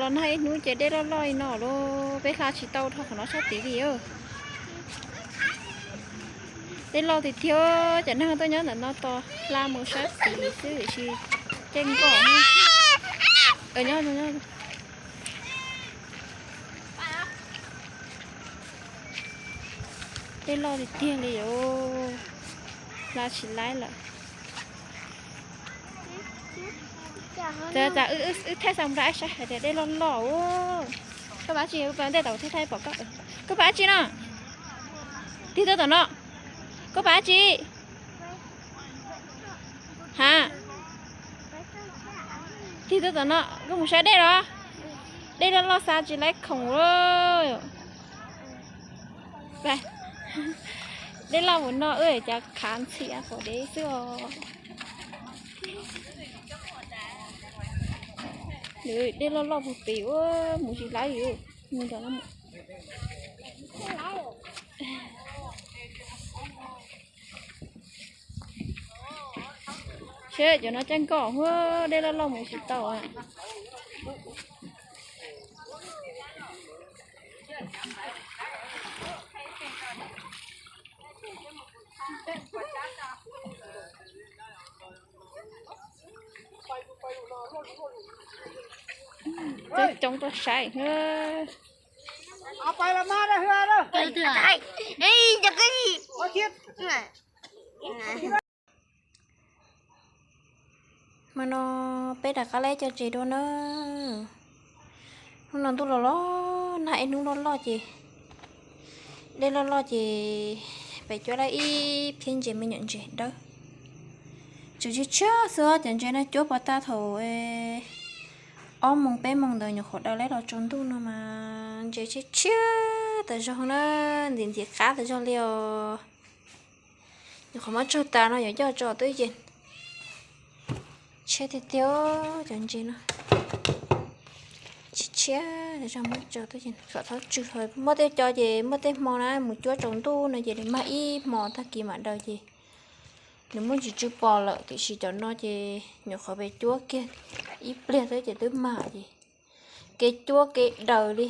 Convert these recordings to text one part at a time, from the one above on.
Nag ib hnub ces dej loj loj li no lauj, peb hla tsis tau dhau qhov no sab tid li. Dej loj tiag tiag, cov neeg tuaj nyob ntawm no tos hla mus sab tid xwb tiam sis caij nkoj. Dej loj tiag tiag li os, hla tsis laib lawm. Wb thaij xa mus rau saib hais tias dej loj loj. Koj pab tsi, ntej tau thiaj thaij pom koj. Koj pab tsi no? Tig tuaj tom no. Koj pab tsi? Ha, tig tuaj tom no, koj mus saib dej los? Dej loj loj xa tsis laib khoom lawm. Dej loj mus no wb cas khav ntxhias hauv dej xwb os. Dej loj loj puag pem ua mus tsis laib li. Seb cov no caij nkoj, dej loj loj mus tsis tau. Coob tuaj saib. Hmo no peb rov qab los cog ntses dua na. Hnub no ntuj los los nag, ib hnub loj loj ces, dej loj loj ces pem cuab lawm ib phiab ntses me nyuam ntses dawb. Tseem tshiab tshiab xwb, cov ntses no cuab puag ta thaum ob moos peb moos ntawd nyuam qhuav daws los tsaus ntuj no mas ntses tshiab tshiab tas zog na, ntxim ntxim qab tas zog li os. Nyuam qhuav muab tsawg tas no yuav coj tso twb yees. Tshiab tiag tiag cov ntses no. Tshiab tshiab tas zog, muab tso twb yees kom txhob tsw. Muaj tej co ces muaj tej hmo na mus cuab tsaus ntuj no ces nws mag ib hmo tag kis mam daws ces nws muaj ntsis tsw pos lawm, tiam sis cov no ces nyuam qhuav pem cuab kiag ib pliag xwb ces twb mag ces kev cuab kev daws li.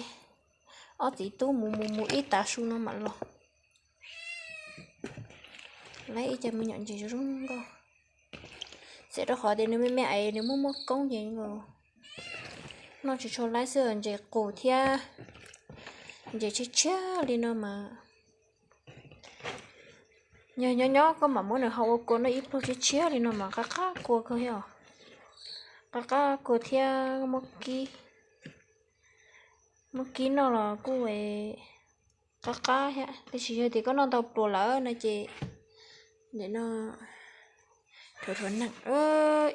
Ob txiv tub mus mus mus ib tav su no mam los. Lawv ib co me nyuam ntses zoo zoo nkauj. Txawm rau qhov tias nws me me es nws muaj muaj koob ces noj tsis tshua laib xwb, ntses qus thiab ntses tshiab tshiab li no mas. Yog nyob nyob koj mam muab nws hau ua kua noj ib pluag tshiab tshiab li no mas qab qab kua kawg thiab os. Qab qab kua thiab muab kib, muab kib noj los kuj qab qab thiab, tiam sis yog tias koj noj tau pluas lawm no ces nim no rhuav rhuav neeg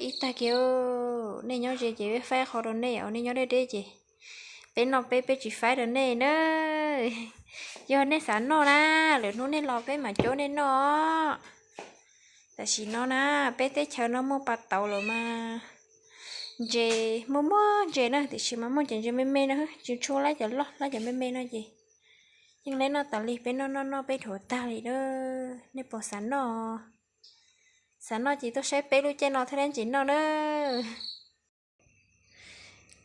ib tag kiag. Nej nyob ze ces peb faib qho rau nej os, nej nyob deb deb ces peb noj peb, peb tsis faib rau nej na. Yog nej xav noj na, lwm hnub nej los peb mam cuab nej noj. Tam sim no na, peb teb chaws no muaj pas tauv lawm mas ntses muaj muaj ntses na, tiam sis mas muaj cov ntses me me no, tsis tshua laib cov loj, laib cov me me no ces yeej laib noj tas li. Peb noj noj noj peb rhuav tag li na. Nej puas xav noj? Xav noj ces tuaj saib peb lub caij no thiaj laib ntses noj na.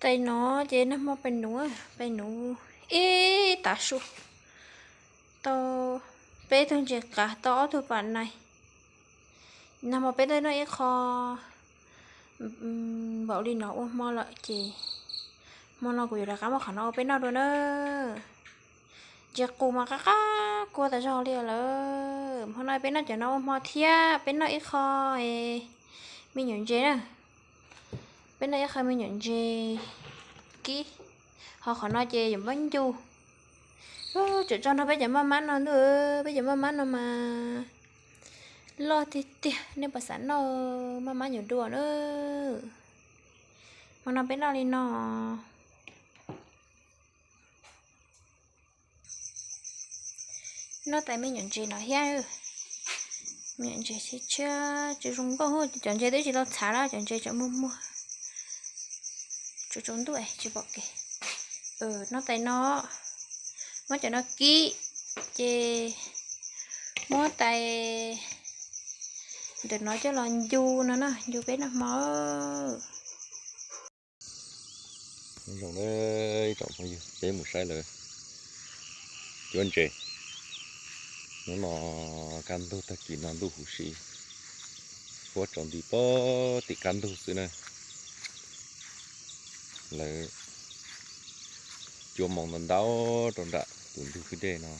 Tais no ces nag hmo pem nuv, pem nuv ib tav su tau peb tug ntses qav tau ob tug pam nais. Nag hmo peb twb noj ib qho npaum li no ua hmo lawm ces hmo no kuv yuav rov qab muab qhov no ua peb noj dua na. Ntses qus mas qab qab kua tas zog li lawm. Hmo no peb noj cov no ua hmo thiab peb noj ib qho me nyuam ntses na. Peb noj ib qho me nyuam ntses kib, ho qhov no ces yuav muab ncu. Tseem tso nrog peb cov maj mab no ntuj, peb cov maj mab no mas loj tiag tiag, nej puas xav noj maj mab nyuam dua na? Hmo no peb noj li no. Noj tais me nyuam ntses no thiab. Me nyuam ntses tshiab tshiab, tsis zoo nkauj, cov ntses twb tsis tau txhav na, cov ntses tseem muag muag. Tsaus tsaus ntuj tsis pom kev. Noj tais no, muab cov no kib, ces muab tais ntawm no coj los ncu no na, ncu peb noj hmo. Nyob zoo na ib tsoom phooj ywg, peb mus saib lawv cuab ntses. Hnub no kaj ntug tag kis no ntuj huv si, huab tsaus nti pob tim kaj ntug xwb na. Lawv cuab moo ntau ntau rau nram tus ntug kwj dej no,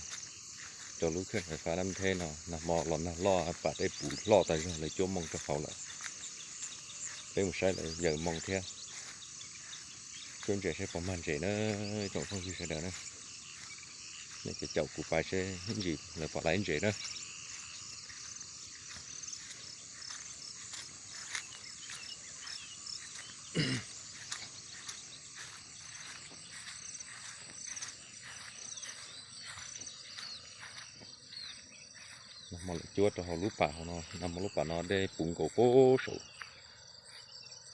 rau lub khej fais fab nab theb no. Nag hmo los nag loj, pas dej puv loj tas zog, lawv cuab moo rau hauv lawm. Peb mus saib lawv yawm moo thiab cuab ntses seb puas mag ntses na, tsoom phooj ywg sawv daws na. Nej caum kuv pais seb ib ntsis lawv puas laiv ntses na. Nag hmo lawv cuab rau hauv lub pas hauv no, nag hmo lub pas no dej puv nkaus pem saum.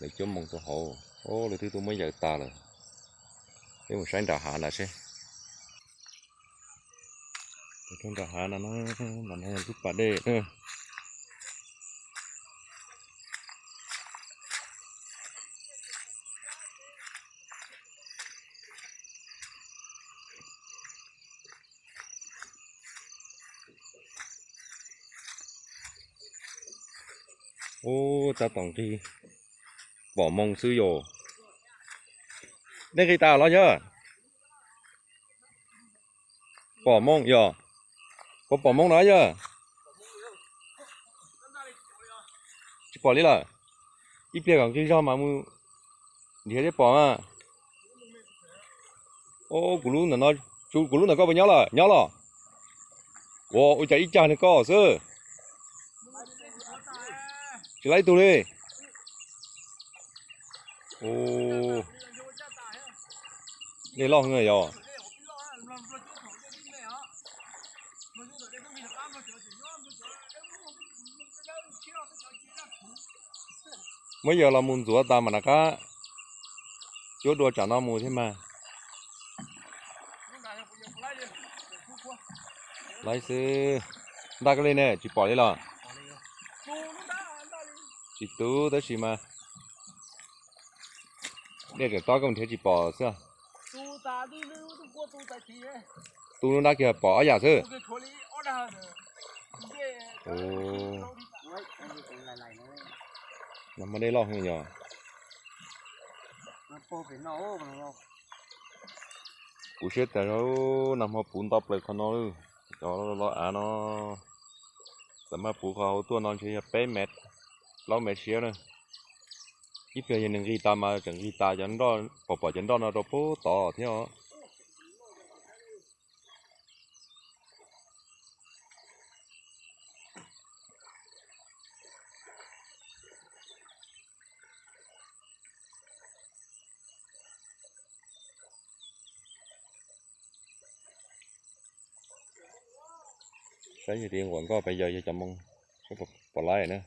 Lawv cuab moo rau hauv, lawv twb tuaj muab yawm tas lawm. Peb mus saib nram hav ntawd seb. Nram hav no, lub pas dej. Ub, tab tom nqis pom moo xwb yom. Nej nqis tas los yog? Pom moo yog? Puas pom moo no yog? Tsis pom li lawm. Ib pliag kom nqis zog mas mus nrhiav thiaj pom mas. Ub, kuv lub ntawm no, kuv lub ntawm koj puas nyob lawm, nyob los? Ua, ua cas ib cag nws koj xwb. Tsis laiv ib tug li. Ub, dej loj heev yog. Muab yawm los mus ntxuav tas mam rov qab cuab dua tsam no mus thiab mas. Laiv xwb. Ntag koj li ne, tsis pom li los? Tsis tu tab sis mas dej tseem tob koj mus nrhiav tsis pom xwb. Tu lub nrab kiag pom ob yam xwb. Nag hmo dej loj heev yog. Kuv siab tas, nag hmo puv nto plaws qhov no, cov lo av no. Txawm maj puv qhov hauv tuaj no ntshe yog peb mev, plaub mev siab na. Ib pliag yog nws nqis tas mas tseem nqis tas, pom pom cov nroj no rau pem tod thiab os. Saib yog tias nquam nkoj pes yawg yog cov moo, saib puas laib na.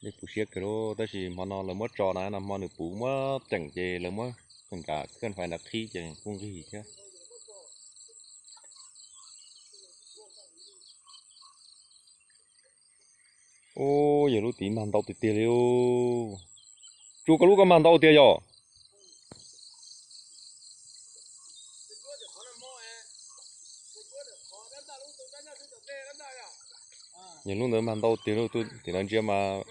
Dej puv siab kawg li, tab sis hmo no lawv muab tso na, nag hmo nws puv muab ceem ces lawv muab nram khej fais nrad qhib ces kuj nqig thiab. Ub, yawg lub tid mag ntau tiag tiag li. Tsuas koj lub koj mag ntau tiag yog? Yawg lub ntawd mag ntau tiag li, tim no ntsia mas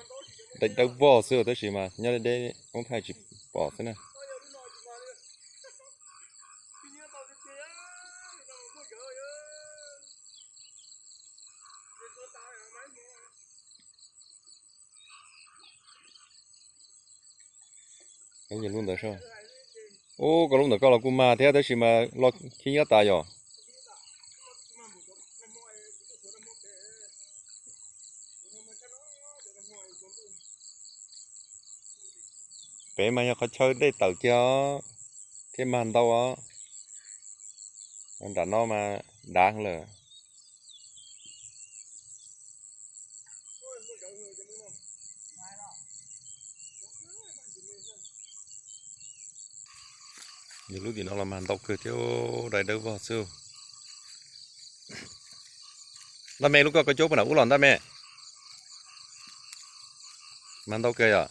dawb dawb vog xwb tab sis mas nyob deb deb oob thaij tsis pom xwb na. Ub, koj lub ntawd koj los kuj mag thiab tab sis mas los khib nyiab tas yog. Pem mas yog qhov chaw dej tawm kiag os, thiab mag ntau os. Nram no mas dav lawm. Yog lub tim no los mag ntau kawg thiab, dai dawb vog xwb. Ntaj me, lub koj koj cuab puag nram ub los ntaj me. Mag ntau kawg yom.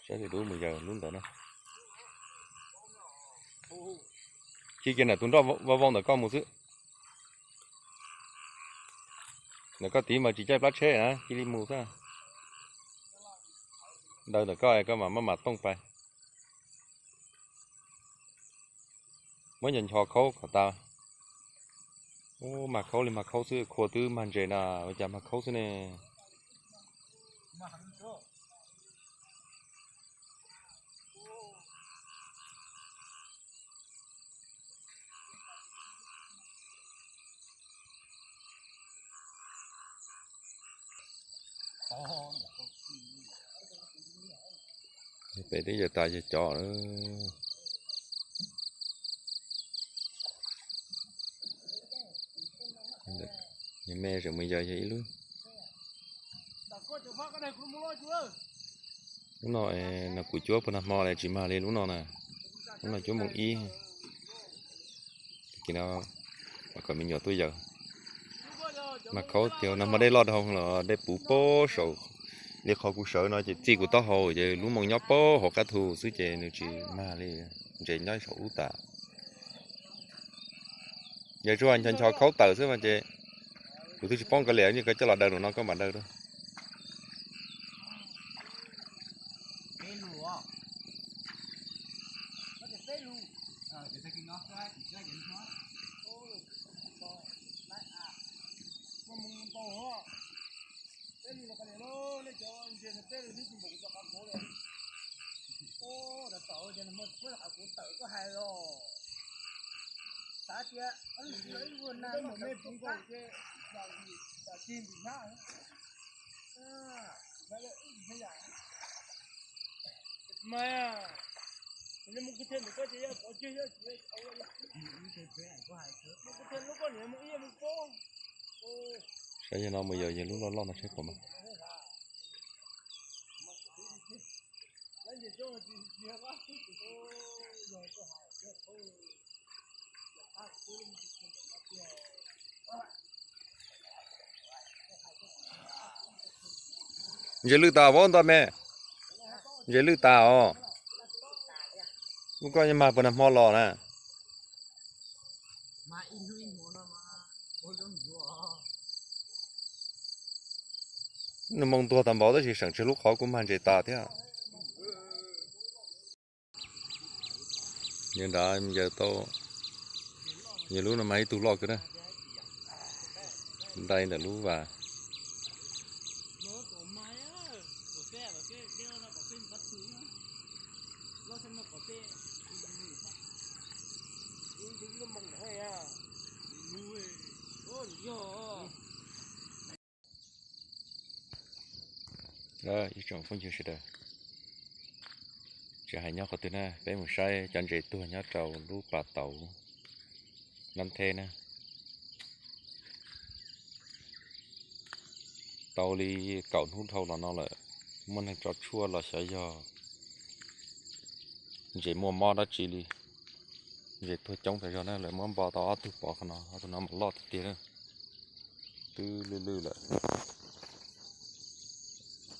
Saib tus dub mus yawg lub ntawd na. Cia kiag ntawm tus nroj vau vau ntawm koj mus xwb. Ntawm koj tiv mas tsis caij plab tsheb na, cia li mus xwb. Daws ntawm koj, koj mam maj mam tooj pais. Muab nco ncho khaub kom tas. Ub, mag khaub li mag khaub xwb, khua twb mag ntses na, ua cas mag khaub xwb ne. Pem twb yawg tas yawg cov lawm. Yawg me tseem mus yawg yawg ib lub. Lub no no kuv cuab puag nag hmo li tsis mag li lub no na. Lub no cuab moos ib. Ces no kom me nyuam tuaj yawg. Mas khaub tias nag hmo dej loj dhau los dej puv pob saum li qhov kuv sawv no ces txij kuv taub hau ces lub moos nyob pob hauv qab thu xwb ces nws tsis mag li. Ntses nyob saum ub tas. Yawg tsuas ncho ncho khaub tawm xwb mas ces kuv twb tsis paub koj liam li koj coj los daws lawm no koj mam daws rau. Saib yawg no mus yawg yawg lub loj loj no saib puas mag. Ntses lwj tas vauv nto me. Ntses lwj tas os. Lub koj mag puas nag hmo los na. Nws moo tuag tas npaum tab sis seem tsawg lub qhov kuj mag ntses tas thiab. Yawg nrad yawg tau, yawg lub no mas ib tug loj kawg na. Dai ntawm lub vas. Ib tsoom phooj ywg sawv daws, tsis hais nyob qhov twg na, peb mus saib cov ntses tuag nyob rau lub pas tauv Nab Theb na. Tau li kaum hnub dhau los no lawm, muaj neeg tso tshuaj los xyov yog ntses muaj mob dab tsi li. Ntses tuag coob tas zog na, lawv muab npo tau ob tug pov qhov no, ob tug no mas loj tiag tiag na. Twb lwj lwj lawm.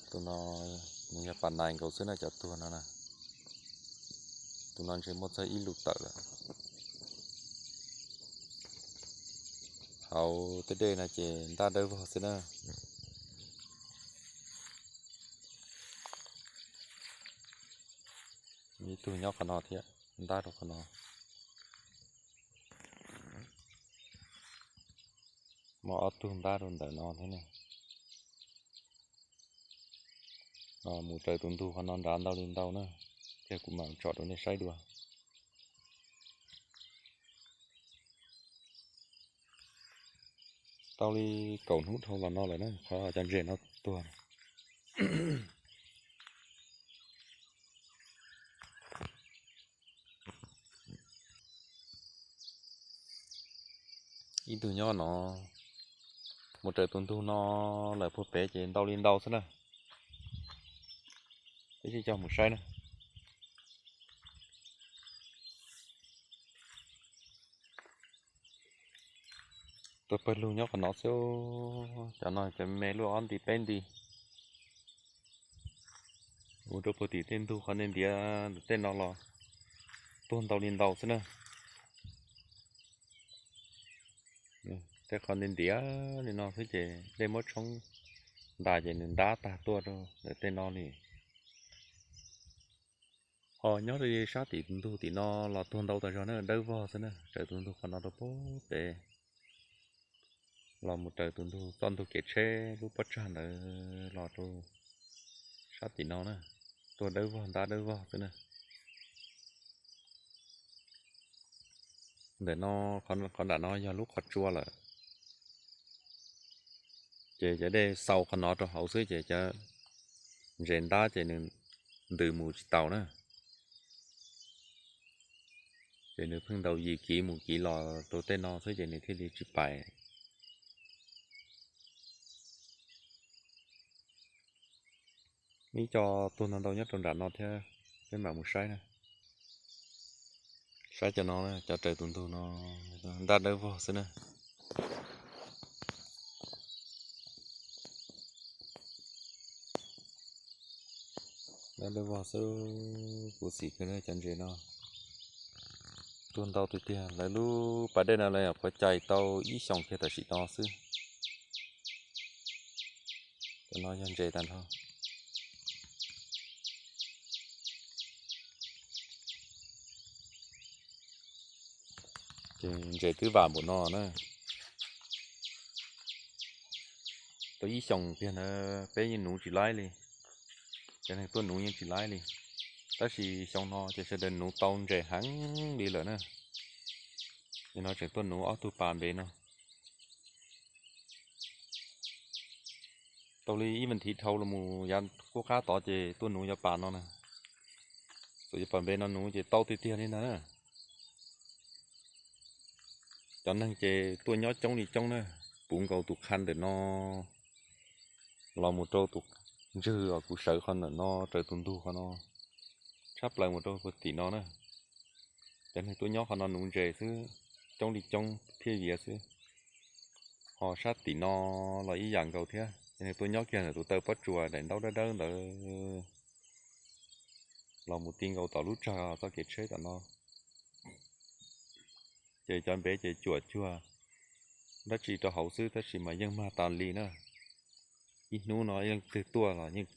Tus no nws yog pas nais nkaus xwb na, cov tuag no na. Tus no ntshe muaj txog ib lus tawm lawm. Hauv tej dej no ces ntab dawb vog xwb na. Ib tug nyob qhov no thiab, ntab rau qhov no. Muaj ob tug ntab rau ntawm no thiab na. Mus raws tus ntug qhov no nrad ntau li ntau na, thiab kuv mam tsom rau nej saib dua. Tau li kaum hnub dhau los no lawm na, qhov cov ntses no tuag. Ib tug nyob no, mus raws tus ntug no lawm puag pem ces ntau li ntau xwb na. Peb sib coj mus saib na. Tuaj pawg lug nyob qhov no xwb, cov no cov me luaj ob nti peb nti. Mus rau puag tim tej ntug qhov ntiav ntiav ntawm tej no los tuag ntau li ntau xwb na. Tej qhov ntiav ntiav li no xwb ces dej muab tshoob ntas ces nws ntab tag tuaj rau ntawm tej no li. Ho nyob rau sab tim ntug tim no los tuag ntau tas zog na, dawb vog xwb na, raws tus ntug qhov no rau puag pem los mus raws tus ntug txoj ntug kev tsheb lub pob tsag ntawd los rau sab tim no na, tuag dawb vog ntab dawb vog xwb na. Ntawm no, qhov nram no yog lub qhov tsua lawm, ces cov dej xau qhov no rau hauv xwb ces cov ntses ntab ces nws ntws mus tsis taus na. Ces nws pheej ntaus yim kiv mus kiv los rau tej no xwb ces nws thiaj li tsis pais. Ib co tuag ntau ntau nyob rau nram no thiab, peb mam mus saib na. Saib cov no, cov raws tus ntug no ntab dawb vog xwb na. Ntab dawb vog xwb, kuv xim kawg cov ntses no. Tuag ntau tiag tiag, lawv lub pas dej no lawv nyuam qhuav cais tau ib xyoos kiag tam sim no xwb. Cov no yog ntses tag nrho. Ces ntses twb vam npaum no na. Tau ib xyoos kiag ntawd peb yeej nuv tsis laib li, cov neeg tuaj nuv yeej tsis laib li. Tab sis xyoo no ces sawv daws nuv tau ntses heev li lawm na. Nim no tseem tuaj nuv ob tug pas npe no. Tau li ib vas thiv dhau los mus yav qub qab tod ces tuaj nuv cov pas no na. Txawm cov pas npe no nuv ces tau tiag tiag li ntag na. Cov neeg ces tuaj nyob coob li coob na, puv nkaus tus qhov ntawm no los mus rau tus ntswg uas kuv sawv qhov ntawm no raws tus ntug qhov no tshab plaws mus rau tim no na. Cov neeg tuaj nyob qhov no nuv ntses xwb, coob li coob thiab viav xwb. Ho sab tim no los ib yam nkaus thiab, cov neeg tuaj nyob kiag ntawm tus taw pob tsuas daim ntaub dawb dawb ntawd los mus ti nkaus tom lub tsag txoj kev tsheb tom no. Ces cov npe ces cuam cuag dab tsi rau hauv xwb tab sis mas yeej mag tas li na. Ib hnub no ib leej twg tuaj los yeej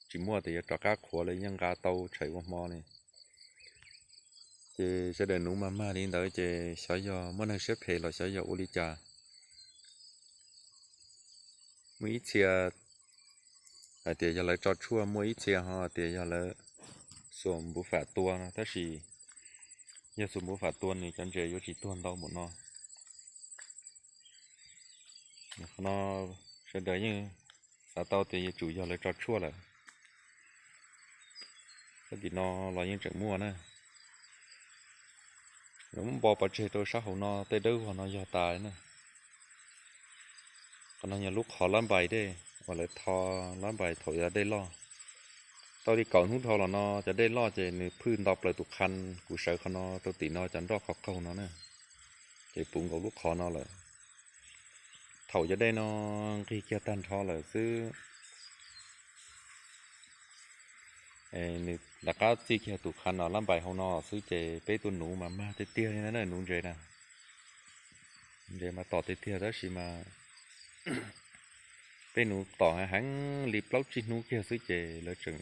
tsis muaj tias yuav rov qab qhuav li, yeej nqa tau tshais ua hmo li. Ces sawv daws nuv mas mag li ntawd ces xyov yog muaj neeg siab phem los xyov yog ua li cas. Muaj ib txhia hais tias yog lawv tso tshuaj, muaj ib txhia ho hais tias yog lawv xuas npuv fam tua no, tab sis yog xuas npuv fam tua nws cov ntses yuav tsis tuag ntau npaum no. Qhov no sawv daws yeej xav tau tias yuav tsum yog lawv tso tshuaj lawm. Sab tim no los yeej tseem muaj na. Lawv muab npo pov tseg rau sab hauv no tej dawb vog no yog tas na. Qhov no yog lub qhov lab npais dej uas lawv tho lab npais thaum yav dej loj. Tau li kaum hnub dhau los no cov dej loj ces nws phwj nto plaws tus qhov kuv sawv qhov no rau tim no cov nroj qhov qaug no na, ces puv nkaus lub qhov no lawm. Thaum cov dej no nqig kiag tag nrho lawm xwb, nws rov qab txij kiag tus qhov no lab npais hauv no xwb ces peb tuaj nuv mas mag tiag tiag li na, nuv ntses na. Ntses mas tom tiag tiag tab sis mas peb nuv tom heev li plaub tsib hnub kiag xwb ces lawv tseem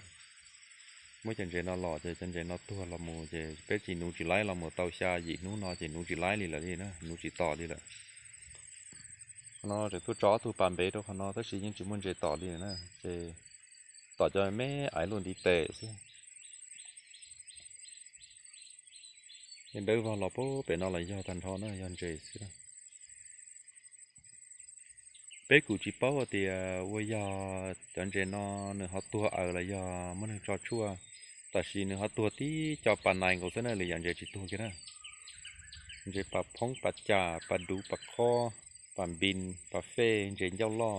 muab cov ntses no los ces cov ntses no tuag los mus ces peb tsis nuv tsis laib los mus tau xya yim hnub no ces nuv tsis laib li lawm li na, nuv tsis tom li lawm. Qhov no tseem tuaj tso ob tug pas npe rau qhov no tab sis yeej tsis muaj ntses tom li na, ces tom cov me aiv luaj ntiv tes xwb. Yeej dawb vog los pem no los yog tag nrho na, yog ntses xwb. Peb kuj tsis paub hais tias ua yog cov ntses no nws ho tuag aws los yog muaj neeg tso tshuaj, tab sis nws ho tuag tib co pas nais nkaus xwb na, lwm yam ntses tsis tuag kiag na. Ntses pas phoob, pas cam, pas duv, pas khob, pas npis, pas fej, ntses ncauj loj,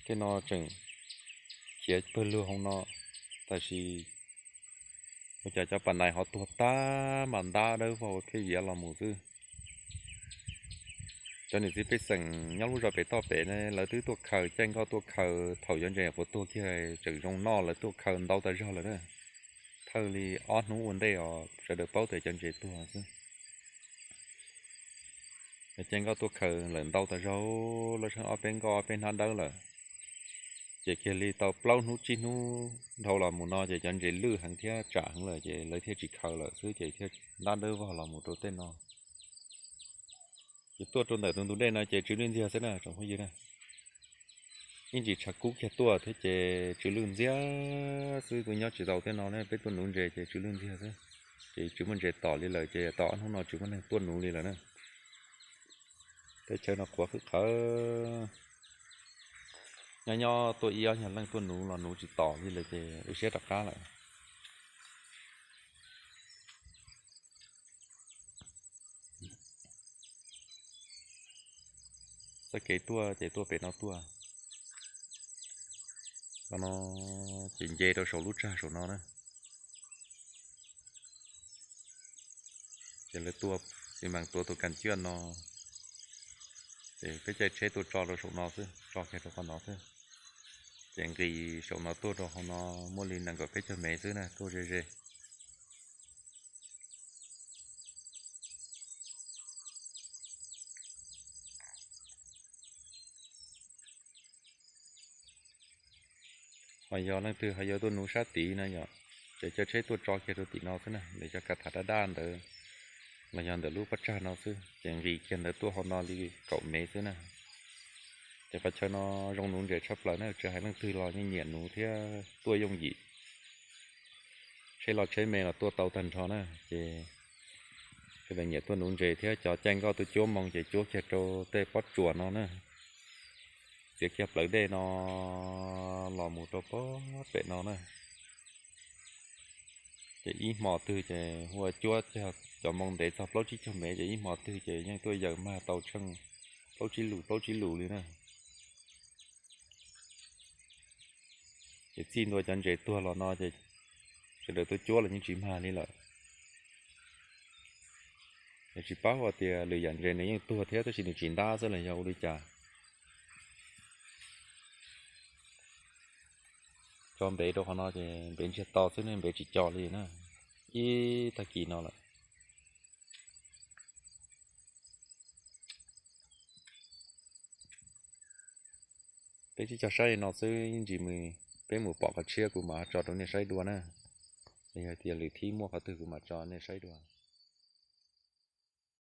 tej no tseem khiav pawg lug hauv no, tab sis ua cas cov pas nais ho tuag tag mas ntab dawb vog ua phej viav los mus xwb. Cov niam txiv pej xeem nyob lub zos pem toj pem ne, lawv twb tuaj khaws, caij nkoj tuaj khaws, thaum cov ntses quav tuag kiag tseem zoo noj, lawv tuaj khaws ntau tas zog lawm na. Thawj li ob hnub ua ntej os, sawv daws paub tias cov ntses tuag xwb. Caij nkoj tuaj khaws lawm ntau tas zog, lawv tsheej ob peb nkoj ob peb hnab dawb lawm. Ces kiag li tau plaub hnub tsib hnub dhau los mus no ces cov ntses lwj heev thiab tsam heev lawm ces lawv thiaj tsis khaws lawm xwb ces thiaj ntab dawb vog los mus rau tej no. Ces tuaj rau ntawm tus ntug dej no ces tsw lwj ntxiag xwb na tsoom phooj ywg na. Ib ntsis tshav kub kiag tuaj thiab ces tsw lwj ntxiag xwb, kuv nyob tsis tau tej no ne, peb tuaj nuv ntses ces tsw lwj ntxiag xwb. Ces tsis muaj ntses tom li lawm ces tau ob hnub no tsis muaj neeg tuaj nuv li lawm na. Teb chaws no qhuav qhwv qhawv, nyob nyob tuaj ib ob nyuag leej tuaj nuv los nuv tsis tom li lawm ces wb siab rov qab lawm. Txoj kev tuaj ces tuaj pem no tuaj, no ces nce rau saum lub tsag saum no na. Ces lawv tua xi mas tuav tus kas cuaj no, ces peb caij tsheb tuaj tso rau saum no xwb, tso kiag rau qhov no xwb. Ces nqis saum no tuaj rau hauv no muaj li nees nkaum peb caug mev xwb na, tuaj ze ze. Ho yog leej twg ho yuav tuaj nuv sab tid na yom, ces caij tsheb tuaj tso kiag rau tim no xwb na, ntawm cov kav tham daj daj ntawd los yog ntawm lub pob tsag no xwb, ces nqis kiag ntawd tuaj hauv no li kaum mev xwb na. Ces qhov chaw no zoo nuv ntses tshaj plaws na, tsis hais leej twg los yeej nyiam nuv thiab tuaj yooj yim. Tsheb los tsheb me los tuaj tau tag nrho na, ces sawv daws nyiam tuaj nuv ntses thiab cov caij nkoj tuaj cuab moo ces cuab kiag rau tej pob tsuas no na, txiav kiag plawv dej no los mus rau pob pem no na. Ces ib hmo twg ces hu ua cuab kiag cov moo ntev txog plaub tsib caug mev ces ib hmo twg ces yeej tuaj yaws mag tau tsheej plaub tsib lus plaub tsib lus li na. Ces txij ntua cov ntses tuag los no ces sawv daws tuaj cuab los yeej tsis mag li lawm. Ces tsis paub hais tias lwm yam ntses nws yeej tuag thiab tab sis nws tsis ntab xwb los yog ua li cas. Tso npev rau qhov no ces npev ntsiag to xwb ne, npev tsis co li na, ib tag kis no lawm. Peb sib cog saib li no xwb, ib ntsis mus peb mus pom qhov tshiab kuv mam tso rau nej saib dua na. Yog tias lwm thib muaj qhov twg kuv mam tso nej saib dua.